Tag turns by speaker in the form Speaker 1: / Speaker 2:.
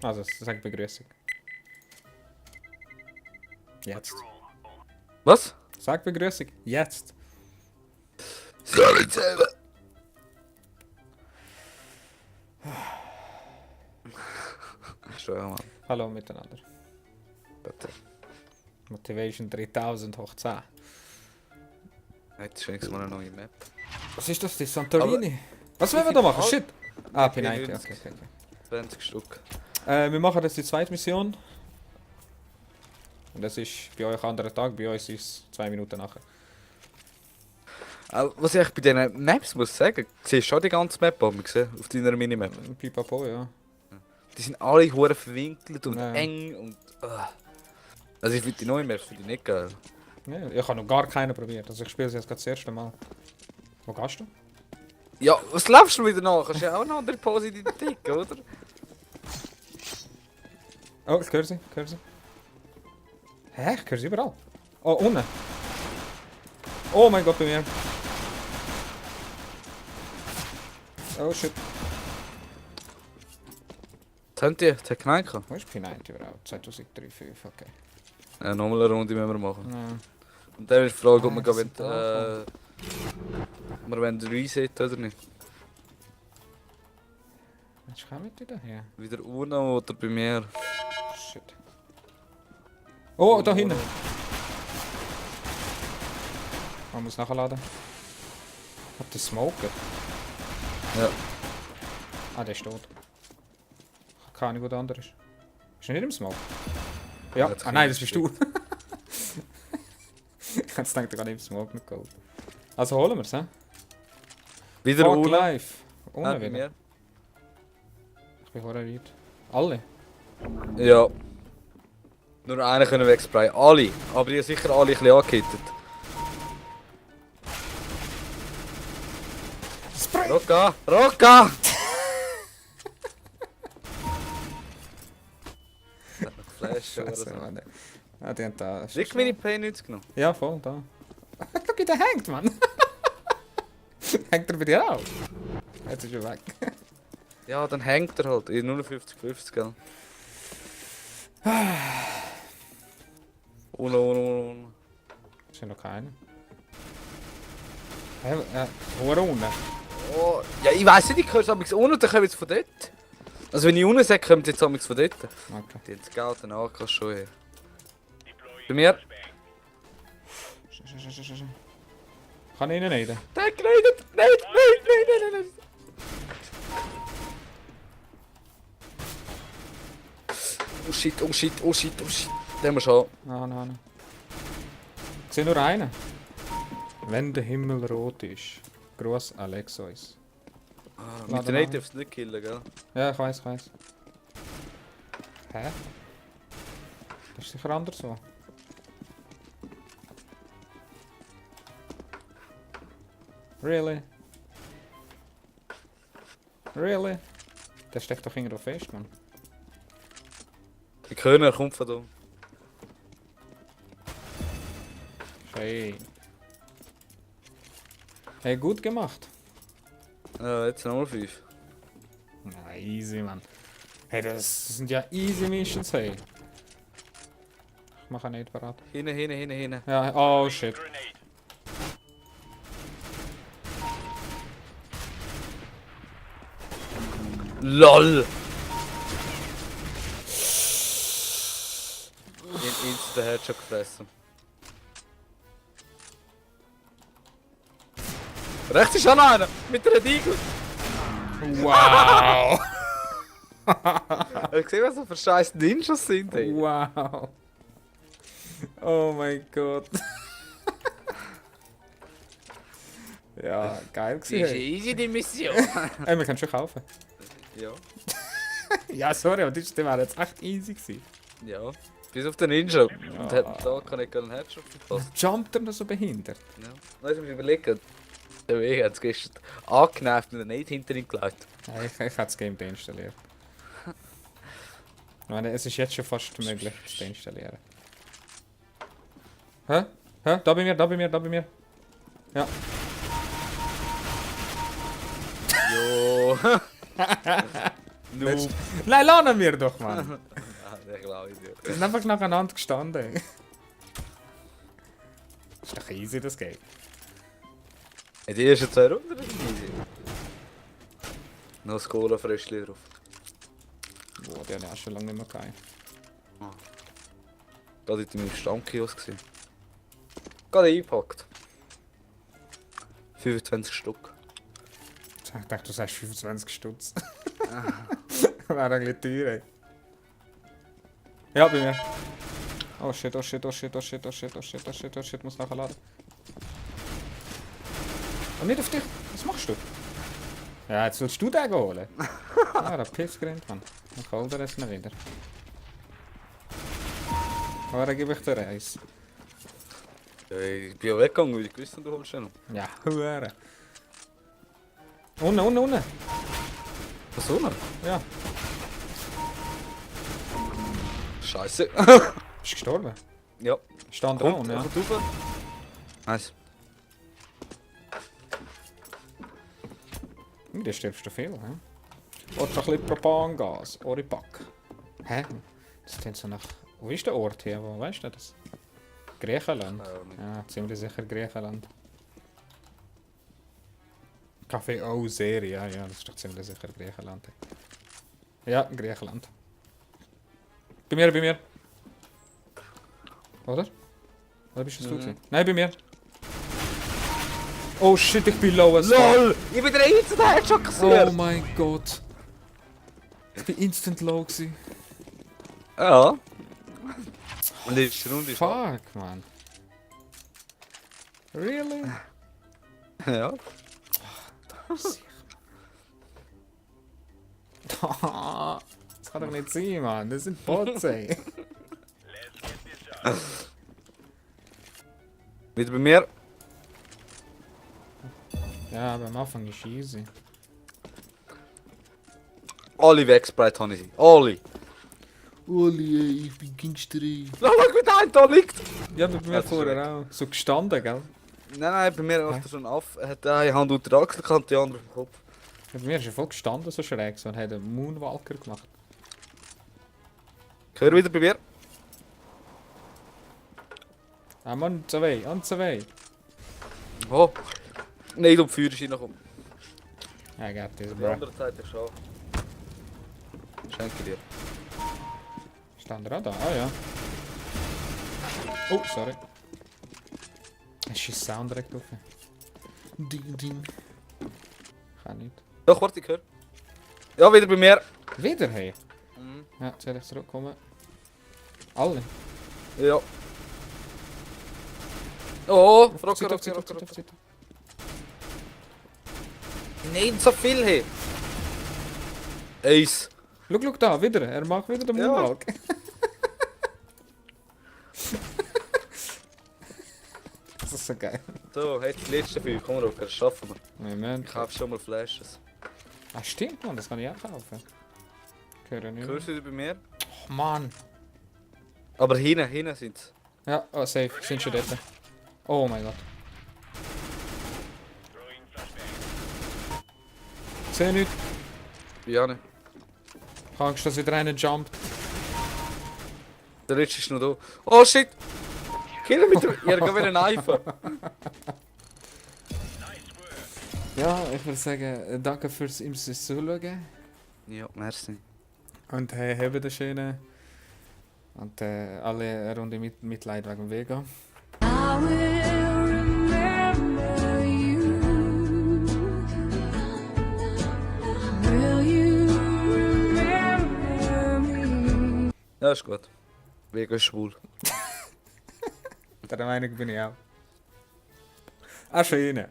Speaker 1: Also, sag Begrüßung. Jetzt.
Speaker 2: Was?
Speaker 1: Sag Begrüßung. Jetzt.
Speaker 2: Sorry, selber. Schön, Mann.
Speaker 1: Hallo miteinander.
Speaker 2: Bitte.
Speaker 1: Motivation 3000 hoch 10.
Speaker 2: Jetzt ist wenigstens mal eine neue Map.
Speaker 1: Was ist das? Die Santorini? Was wollen wir da machen? Shit! Ah, P90. Okay, okay, okay.
Speaker 2: 20 Stück.
Speaker 1: Wir machen jetzt die zweite Mission. Und das ist bei euch ein anderer Tag, bei uns ist es 2 Minuten nachher.
Speaker 2: Was ich bei diesen Maps muss sagen, siehst du schon die ganze Map gesehen, auf deiner Minimap.
Speaker 1: Pipapo, ja.
Speaker 2: Die sind alle hure verwinkelt und
Speaker 1: Ja.
Speaker 2: eng und. Also ich finde die neue Maps nicht geil.
Speaker 1: Ja, ich habe noch gar keine probiert. Also ich spiele sie jetzt gerade das erste Mal. Wo gehst du?
Speaker 2: Ja, was läufst du wieder nach? Hast du ja auch eine andere Pose in deinem Tick, oder?
Speaker 1: Oh, ich höre sie, ich höre sie. Hä? Ich höre sie überall. Oh, unten. Oh mein Gott, bei mir. Oh shit.
Speaker 2: Was hat gemeint?
Speaker 1: Wo ist P90 überhaupt? 2003, 5, okay.
Speaker 2: Ja, nochmal eine Runde müssen wir machen.
Speaker 1: Ja.
Speaker 2: Und dann ist die Frage, ob
Speaker 1: Ah,
Speaker 2: wir
Speaker 1: sind da
Speaker 2: wir wollen resetten oder nicht.
Speaker 1: Jetzt kommt die daher.
Speaker 2: Wieder Uno oder bei mir.
Speaker 1: Shit. Oh, da hinten. Man muss nachladen. Hat der Smoker?
Speaker 2: Ja.
Speaker 1: Ah, der ist tot. Keine Ahnung, wo der andere ist. Ist er nicht im Smoke? Ja.
Speaker 2: Jetzt
Speaker 1: Ah nein, das
Speaker 2: kommt
Speaker 1: bist du. Ich hätte gedacht, gar nicht im Smoke nicht geholt. Also holen wir es, hä?
Speaker 2: Wieder
Speaker 1: Fuck
Speaker 2: Uno.
Speaker 1: life. Ohne
Speaker 2: Bei
Speaker 1: wieder.
Speaker 2: mir.
Speaker 1: Ich bin horroriert. Alle?
Speaker 2: Ja. Nur einen können wegsprayen. Alle. Aber die haben sicher alle ein bisschen angehittet.
Speaker 1: Spray!
Speaker 2: Rocca! Rocca! Flash oder
Speaker 1: Scheiße,
Speaker 2: so.
Speaker 1: Mann. Ah, die haben da...
Speaker 2: Wirklich meine P90 genommen?
Speaker 1: Ja, voll, da. Schau, wie der hängt, Mann. Hängt er bei dir auch? Jetzt ist er weg.
Speaker 2: Ja, dann hängt er halt. In 59,50, gell? Uno.
Speaker 1: Ist ja noch keiner. Hä? Wo unten?
Speaker 2: Oh, ja, ich weiss nicht, ich höre es unten und dann kommen sie von dort. Also wenn ich unten sage, kommen sie jetzt von dort.
Speaker 1: Okay.
Speaker 2: Die haben das Geld dann AK schon her. Bei mir?
Speaker 1: Kann ich ihn nicht?
Speaker 2: Der geredet! Nein! Oh shit. Den muss schon.
Speaker 1: Ah, nein. Ich sehe nur einen. Wenn der Himmel rot ist. Gruß Alexois.
Speaker 2: Mit den Natives nicht killen, gell?
Speaker 1: Ja, ich weiß. Hä? Das ist sicher anders so. Really? Really? Der steckt doch irgendwo fest, Mann.
Speaker 2: Der Körner kommt von da.
Speaker 1: Schön. Hey, gut gemacht.
Speaker 2: Ja, jetzt nochmal 5.
Speaker 1: Na, easy, Mann. Hey, das sind ja easy Missions, hey. Ich mache nicht parat.
Speaker 2: Hinten.
Speaker 1: Ja, oh shit.
Speaker 2: LOL! Den Headshot gefressen. Rechts ist auch noch einer! Mit einer Diegel!
Speaker 1: Wow!
Speaker 2: Hast du gesehen, was das für scheiß Ninjas sind, ey?
Speaker 1: Wow! Oh mein Gott! Ja, geil gewesen.
Speaker 2: easy, die Mission!
Speaker 1: Ey, wir können schon kaufen.
Speaker 2: Ja.
Speaker 1: Ja, sorry, aber das wäre jetzt echt easy gewesen.
Speaker 2: Ja. Bis auf den Ninja.
Speaker 1: Ja.
Speaker 2: Und hat da kann ich einen Headshot verpasst.
Speaker 1: Jumpt er noch so behindert?
Speaker 2: Ja. Weißt du, ich überlegen. Der Weg hat es gestern angenervt und nicht hinter ihm gelegt.
Speaker 1: Ja, ich habe das Game deinstalliert. Ich meine, es ist jetzt schon fast möglich, es zu deinstallieren. Hä? Hä? Da bei mir. Ja.
Speaker 2: Jo. Noob.
Speaker 1: Nein, lassen wir doch, Mann.
Speaker 2: Ah, der glaube ich dir.
Speaker 1: Wir sind einfach nacheinander gestanden. Ist doch easy, das Game.
Speaker 2: In die ersten 2 Runden ist es easy. Noch das Cola-Fröschchen drauf.
Speaker 1: Boah, die habe ich auch schon lange nicht mehr gehabt.
Speaker 2: Da war in meinem Stammkiosk. Gerade eingepackt. 25 Stück.
Speaker 1: Ich dachte, du sagst 25 Stutz. Wäre ein bisschen teuer, ey. Ja, bei mir. Oh shit, oh shit, oh shit, oh shit, oh shit, oh shit, oh shit, oh shit, muss nachher laden. Und nicht auf dich. Was machst du? Ja, jetzt willst du den holen. Ah, der Pissgrind, Mann. Dann holt er es nicht wieder. Aber dann gebe ich dir eins.
Speaker 2: Ja, ich bin ja weggegangen, weil ich gewusst habe, du holst den noch.
Speaker 1: Ja, Hure. Unten, unten, unten.
Speaker 2: Was so noch?
Speaker 1: Ja.
Speaker 2: Scheiße.
Speaker 1: Bist du gestorben?
Speaker 2: Ja.
Speaker 1: Stand
Speaker 2: Kommt,
Speaker 1: dran, ja.
Speaker 2: kommt rauf. Nice.
Speaker 1: Da stirbst du viel, hä? Oder ein bisschen Propangas, Oripak. Hä? Das klingt so nach... Wo ist der Ort hier? Wo weißt du das? Griechenland? Ja, ziemlich sicher Griechenland. Café O Serie, ja, ja, das ist doch ziemlich sicher Griechenland. Ja, Griechenland. Bei mir, bei mir. Oder? Oder bist du es du? Nein, bei mir. Oh shit, ich bin low as fuck.
Speaker 2: LOL! Ich bin der Einzige, der Headshot
Speaker 1: Oh
Speaker 2: kassiert!
Speaker 1: mein Gott. Ich bin instant low gewesen.
Speaker 2: Ja. Und die Runde ist
Speaker 1: Fuck, man. Really?
Speaker 2: Ja.
Speaker 1: Das kann doch nicht sein, Mann. Das sind Bots, ey.
Speaker 2: Wieder bei mir.
Speaker 1: Ja, aber am Anfang ist easy.
Speaker 2: Alle wegsprayt habe ich sie. Alle.
Speaker 1: Uli, ey, ich bin Gangster.
Speaker 2: Schau, wie der eine da liegt.
Speaker 1: Ja, bei mir
Speaker 2: Das ist
Speaker 1: vorher auch. So gestanden, gell?
Speaker 2: Nein, bei mir macht er schon auf. Er hat eine Hand unter der Achselkante, die andere auf dem Kopf.
Speaker 1: Bei mir ist er voll gestanden, so schräg. So, und hat einen Moonwalker gemacht.
Speaker 2: Ich höre wieder bei mir.
Speaker 1: Ah, Mann, on the way, on the way.
Speaker 2: Oh. Nein, um Führerschein noch um.
Speaker 1: I got this,
Speaker 2: Die
Speaker 1: bro.
Speaker 2: andere Seite schon. Schenke dir.
Speaker 1: Stand er auch da? Ah, ja. Oh, sorry. Es schießt Sound direkt auf. Ding, ding. Kann nicht.
Speaker 2: Doch, warte, ich höre. Ja, wieder bei mir.
Speaker 1: Wieder, hey. Ja, jetzt werde ich zurückkommen. Alle.
Speaker 2: Ja. Oh,
Speaker 1: Auf
Speaker 2: Rocker,
Speaker 1: Zeit, auf
Speaker 2: Rocker,
Speaker 1: Zeit, auf
Speaker 2: Rocker,
Speaker 1: Zeit, auf
Speaker 2: Rocker.
Speaker 1: Zeit.
Speaker 2: Nein, so viel, hey. Ace.
Speaker 1: Schau da, wieder. Er macht wieder den
Speaker 2: Ja.
Speaker 1: Moonwalk. Das ist so geil.
Speaker 2: So, hey, die letzte 5. Komm, Rocker, das schaffen wir.
Speaker 1: Moment.
Speaker 2: Ich kaufe schon mal Flashes.
Speaker 1: Ah, stimmt, man, das kann ich auch kaufen. Höre nicht.
Speaker 2: Hörst du wieder bei mir?
Speaker 1: Oh, Mann.
Speaker 2: Aber hinten sind sie.
Speaker 1: Ja, oh, safe. Sind schon dort. Oh mein Gott. Sehe nicht.
Speaker 2: Ja, nicht.
Speaker 1: Ich habe Angst, dass wieder einer jumpt.
Speaker 2: Der letzte ist noch da. Oh shit! Kill ihn mit dem... Ihr geht wieder kneifen.
Speaker 1: Ja, ich würde sagen, danke fürs ihm Zuschauen.
Speaker 2: Ja, merci.
Speaker 1: Und hey, habt einen schönen. Und alle Runde Mitleid wegen dem Vega.
Speaker 3: I will remember you. Will you remember me?
Speaker 2: Ja, ist gut. Wegen schwul.
Speaker 1: Der Meinung bin ich auch. Ah, schön.